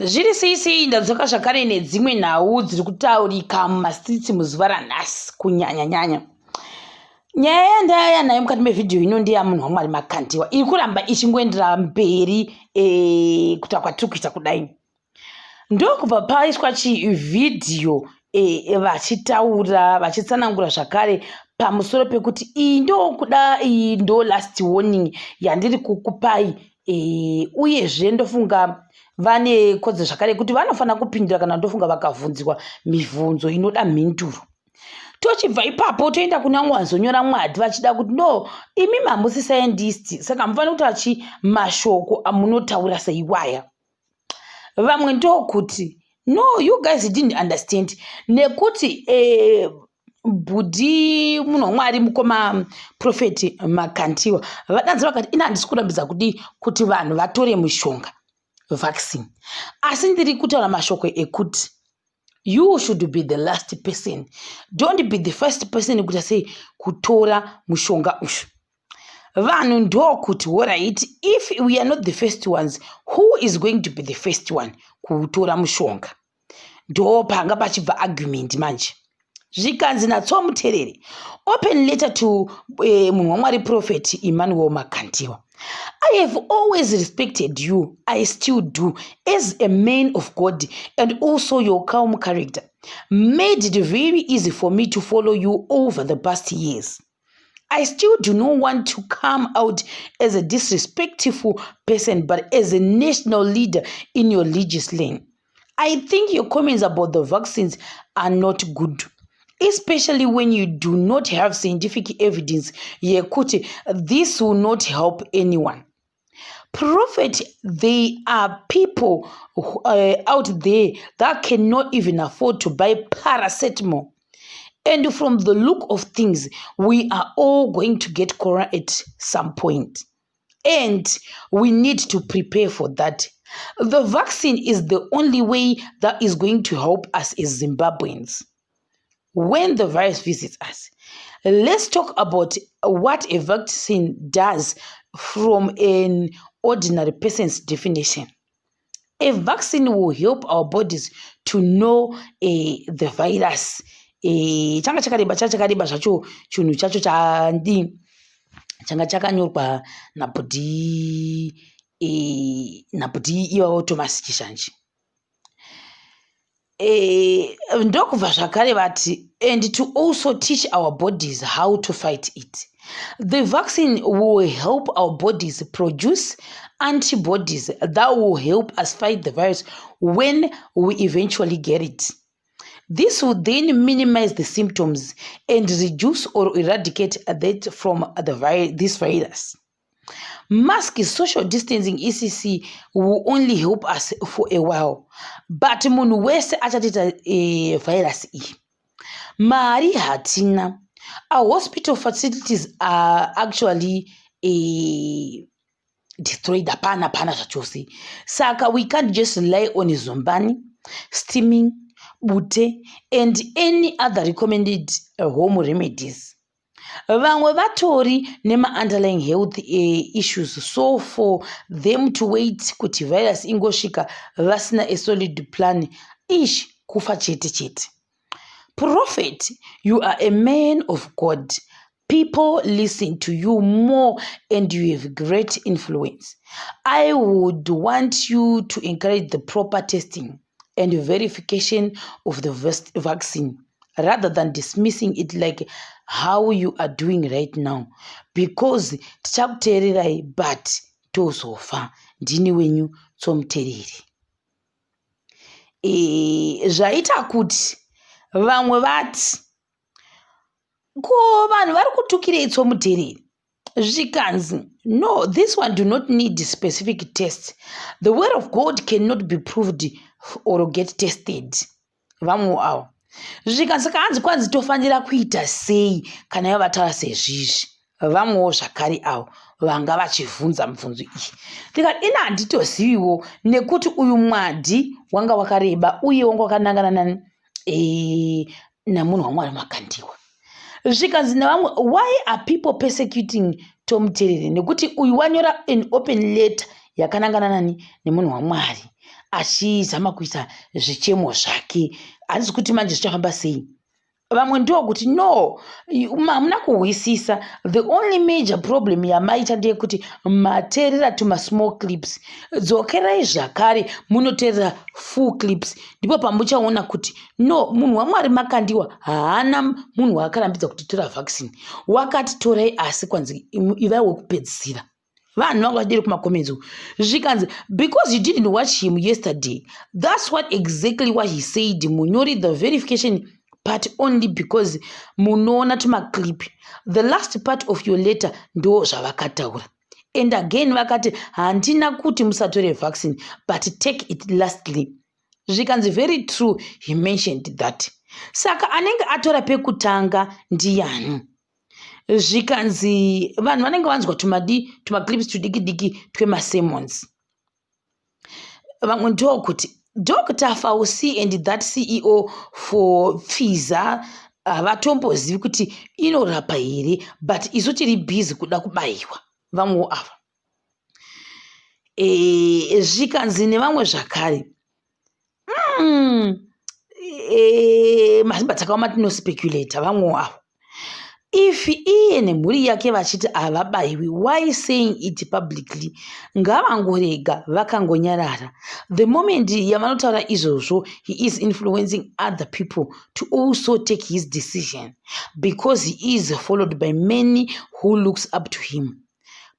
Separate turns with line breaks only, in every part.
Zviri sei sei, ndadzoka zvakare nedzimwe nhau dziri kutaurika mumastreets muzuva ranhasi kunyanya nyanya. Nyaya yandaya nayo mukati mevhidhiyo ino ndeyamunhu waMwari Makandiwa iri kuramba ichingoendera mberi kuita kwatiri kuita kudai. Ndokubva paiswa chivhidhiyo vachitaura vachitsanangura zvakare pamusoro pekuti iyi ndokuda, iyi ndo last warning yandiri kukupai. Uyezve ndofunga vane kodzero zvakare yekuti vanofanira kupindura kana ndofunga vakabvunzwa mibvunzo inoda mhinduro. Tochibva ipapo toenda kuna vamwe vazonyora mwadhi vachida kuti no, imi hamusi scientist, saka hamufaniri kutaura chi mashoko amunotaura seiwaya. Vamwe ndokuti no, you guys didn't understand nekuti bhudhi munhu waMwari mukoma Prophet Makandiwa vadanzi vakati ina handisi kurambidza kudii kuti vanhu vatore mushonga vaccine, asi ndiri kutaura mashoko ekuti you should be the last person, don't be the first person kuita sei kutora mushonga uyu. Vanhu ndokuti alright, if we are not the first ones, who is going to be the first one kutora mushonga? Ndo panga pachibva argument manje. Zvikanzi natsomuterere, open letter to munhu waMwari Prophet Emmanuel Makandiwa: "I have always respected you, I still do, as a man of God, and also your calm character made it very easy for me to follow you over the past years. I still do not want to come out as a disrespectful person, but as a national leader in your religious lane, I think your comments about the vaccines are not good, especially when you do not have scientific evidence yekuti this will not help anyone. Prophet, there are people out there that cannot even afford to buy paracetamol. And from the look of things, we are all going to get corona at some point. And we need to prepare for that. The vaccine is the only way that is going to help us as Zimbabweans when the virus visits us. Let's talk about what a vaccine does from an ordinary person's definition. A vaccine will help our bodies to know the virus." Changa chakareba, chachakareba zvacho chinhu chacho chandi changa chakanyorwa nabhudhi ivavo Thomas Chizhanje. Ndokubva zvakare vati, "And to also teach our bodies how to fight it. The vaccine will help our bodies produce antibodies that will help us fight the virus when we eventually get it. This will then minimize the symptoms and reduce or eradicate that from this virus. Mask, social distancing, etc will only help us for a while, but munhu wese achatoita virus iyi. Mari hatina. Our hospital facilities are actually destroyed, hapana hapana zvachose. Saka we can't just rely on zumbani, steaming, bute and any other recommended home remedies. Vamwe vatori nemaunderlying health issues, so for them to wait kuti virus ingosvika vasina a solid plan, ish, kufa chete chete. Prophet, you are a man of God. People listen to you more and you have great influence. I would want you to encourage the proper testing and verification of the vaccine rather than dismissing it like how you are doing right now, because tichakuteererai but tozofa. Ndini wenyu tsomuteereri." Zvaita kuti vamwe vati, ko vanhu vari kutukirei tsomuteereri? Zvikanzi, "No, this one do not need specific test. The word of God cannot be proved or get tested." Vamwe avo zvikanzi, saka hanzi kwanzi tofanira kuita sei kana ivo vataura sezvizvi? Vamwewo zvakare avo vanga vachibvunza mibvunzo iyi. Ndikati ina handitoziviwo nekuti uyu mwadhi wanga wakareba uye wanga wakanangana nani namunhu waMwari Makandiwa. Zvikanzi nevamwe, "Why are people persecuting Tomuterere? Nekuti uyu wanyora an open letter yakanangana nani nemunhu waMwari." Achizama kuita zvichemo zvake. Handisi kuti manje zvichafamba sei. Vamwe ndokuti no, hamuna kuhwisisa. The only major problem yamaita ndeyekuti mateerera tumasmall clips. Dzokerai zvakare munoteerera full clips, ndipo pamuchaona kuti no, munhu waMwari Makandiwa haana munhu waakarambidza kuti tora vaccine. Wakati torai, asi kwanzi ivai wekupedzisira. Vanhu vanga vachidiri kumacomments uku. Zvikanzi, "Because you didn't watch him yesterday. That's what exactly what he said." Munyori the verification part only because munoona tumaclip. The last part of your letter ndo zvavakataura. And again vakati, "Handina kuti musatore vaccine, but take it lastly." Zvikanzi, "Very true, he mentioned that." Saka anenge atora pekutanga ndiyani? Zvikanzi vanhu vanenge vanzwa tumadi tumaclips tudiki diki twemasermons. Vamwe ndokuti Dr Fauci and that CEO for Pfizer havatombozivi kuti inorapa here, but isu tiri busy kuda kubayiwa. Vamwewo ava. Zvikanzi nevamwe zvakare, mazimba takaoma, tinospeculata. Vamwewo ava, if iye nemhuri yake vachiti havabayiwi, why saying it publicly? Ngavangorega vakangonyarara. The moment yavanotaura izvozvo, he is influencing other people to also take his decision because he is followed by many who looks up to him.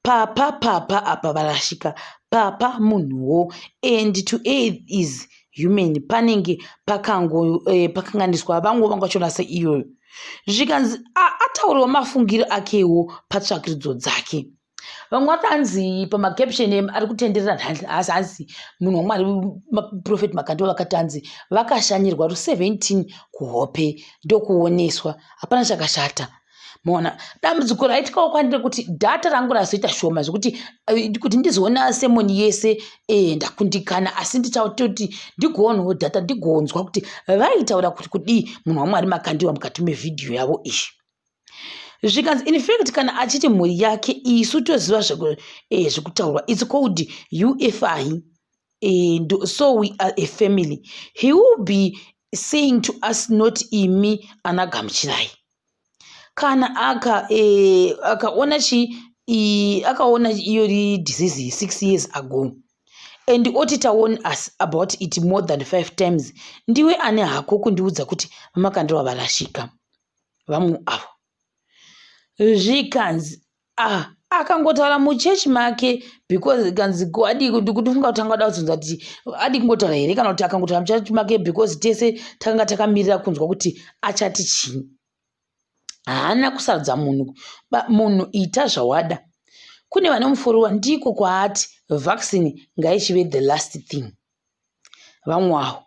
Papa papa apa varashika. Papa munhuwo, and to err is human. Panenge pakanganiswa. Vamwe vanga vachiona seiyoyo. Zvikanzi ataurawo mafungiro akewo patsvakiridzo dzake. Vamwe vakanzi pamacaption ari kutenderera nhasi, hanzi munhu waMwari Prophet Makandiwa vakati hanzi vakashanyirwa ru17 kuhope ndokuoneswa. Hapana chakashata. Maona, dambudziko raitikawo kwandiri kuti data rangu razoita shoma zvekuti kuti ndizoona sermon yese ndakundikana, asi ndichatoti ndigoonawo data ndigonzwa kuti vaitaura kuti kudii munhu waMwari Makandiwa mukati mevhidhiyo yavo iyi. Zvikanzi, in fact, kana achiti mhuri yake, isu toziva zvekutaurwa. It's called UFI. So we are a family. He will be saying to us, not imi anagamuchirai. Kana akaona chi akaona iyori disease 6 years ago and oti tawarn us about it more than five times, ndiwe ane hako kundiudza kuti vaMakandiwa varashika? Vamwe avo. Zvikanzi, ah, akangotaura muchechi make because kanzi adi kufunga kuti angada kuzonza kuti adi kungotaura here, kana kuti akangotaura muchechi make because tese takanga takamirira kunzwa kuti achati chii. Haana kusarudza munhu. Munhu ita zvawada. Kune vanomuforowa, ndiko kwaati vaccine ngaichive the last thing. Vamwe avo.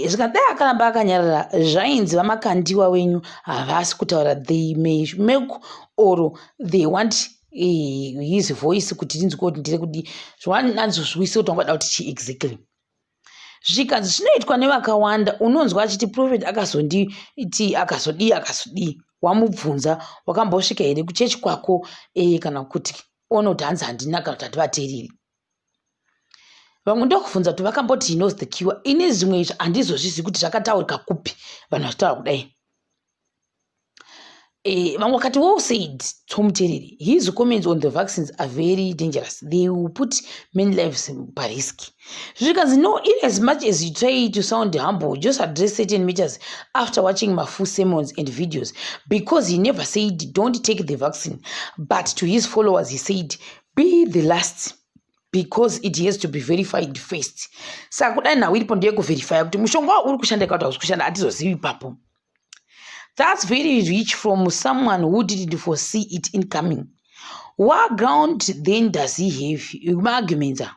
Zvikadai akaramba akanyarara, zvainzi vaMakandiwa wenyu havasi kutaura. They may make or they want his voice kuti tinzwe kuti ndire kudii. Zvananzozvise kuti wangada kuti chii exactly. Zvikanzi zvinoitwa nevakawanda. Unonzwa achiti prophet akazonditi akazodii akazodii. Wamubvunza, wakambosvika here kuchechi kwako kana kuti onoti hanzi handina kana kuti handivateereri. Vamwe ndokubvunza kuti vakamboti he knows the cure. Ini zvimwe izvi handizozvizivi kuti zvakataurika kupi vanhu vachitaura kudai. Vamwe vakati, "Well said, Tomutereri. His comments on the vaccines are very dangerous. They will put many lives parisk." Zvikanzi, "No, in as much as you try to sound humble, just address certain matters after watching mafull sermons and videos, because he never said don't take the vaccine, but to his followers he said be the last because it has to be verified first." Saka kudai nhau iripo ndeyekuverifya kuti mushonga uri kushanda kana kuti hausi kushanda, hatizozivi ipapo. That's very rich from someone who didn't foresee it incoming. What ground then does he have? Maarguments a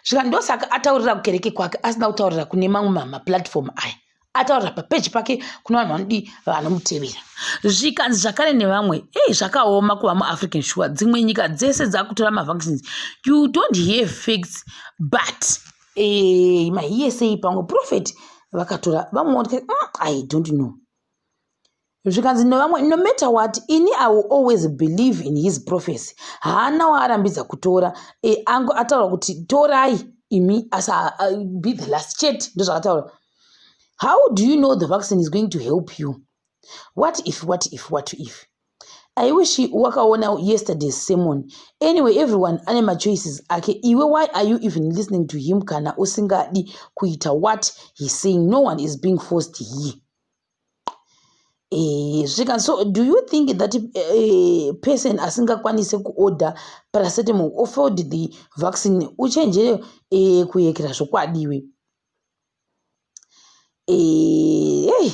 zvika ndosaka ataurira kukereke kwake, asina kutaurira kune mamwe maplatform aya. Ataurira papeji pake kune vanhu vanodi vanomutevera. Zvikanzi zvakare nevamwe, ei, zvakaoma kuva muAfrican sure. Dzimwe nyika dzese dzakutora mavaccines. You don't hear facts, but mahiye sei pamwe prophet vakatora. Vamwe, I don't know. Zvikanzi nevamwe, no matter what, ini I will always believe in his prophecy. Haana waarambidza kutora. Ango ataura kuti torai. Imi asa be the last chete, ndozvakataura. How do you know the vaccine is going to help you? What if, what if, what if? I wish wakaona yesterday's sermon. Anyway, everyone ane machoices ake. Iwe, why are you even listening to him kana usingadi kuita what he's saying? No one is being forced here. Zvika so, do you think that person asingakwanise kuorder paracetamol offered the vaccine? Uchenjere kuyekera zvokwadiwe. Hey,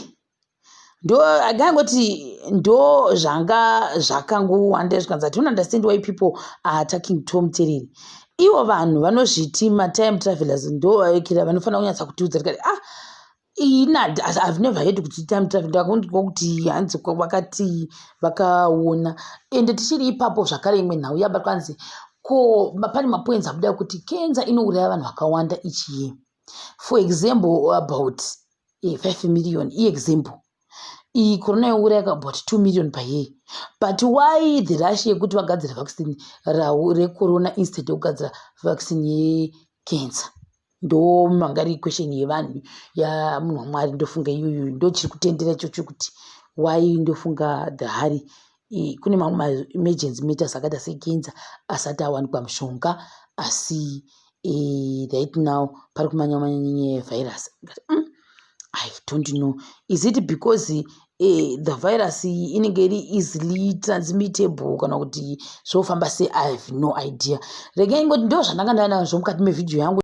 ndo agangoti ndo zvanga zvakangowanda. Zvikanzi, "I don't understand why people are attacking Tom Terere." Ivo vanhu vanozviti matime travelers ndo vayekera vanofanira kunyatsa kutiudza. Tikati, ah, ina, I've never heard kuti time travel. Ndakunzwa kuti hanzi vakati vakaona. Ende tichiri ipapo zvakare, imwe nhau yabatwa, nzi ko pane mapoints abuda kuti kenza inouraya vanhu vakawanda each year. For example, about 5 million. Iexample iyi, corona youraya about 2 million per year, but why the rush yekuti vagadzire vaccine recorona instead yekugadzira vaccine yecancer? Ndo mangari question yevanhu yamunhu waMwari. Ndofunga iyoyo ndo chiri kutendera ichocho kuti why. Ndofunga the hurry, kune mamwe maemergency matters akaita secancer asati awanikwa mushonga, asi right now pari kumanya manya nenyaya yevirus. I don't know, is it because the virus inenge iri easily transmittable kana kuti zvofamba sei? I have no idea. Regai ngoti ndo zvandanga ndanazvo mukati mevhidhiyo yangu.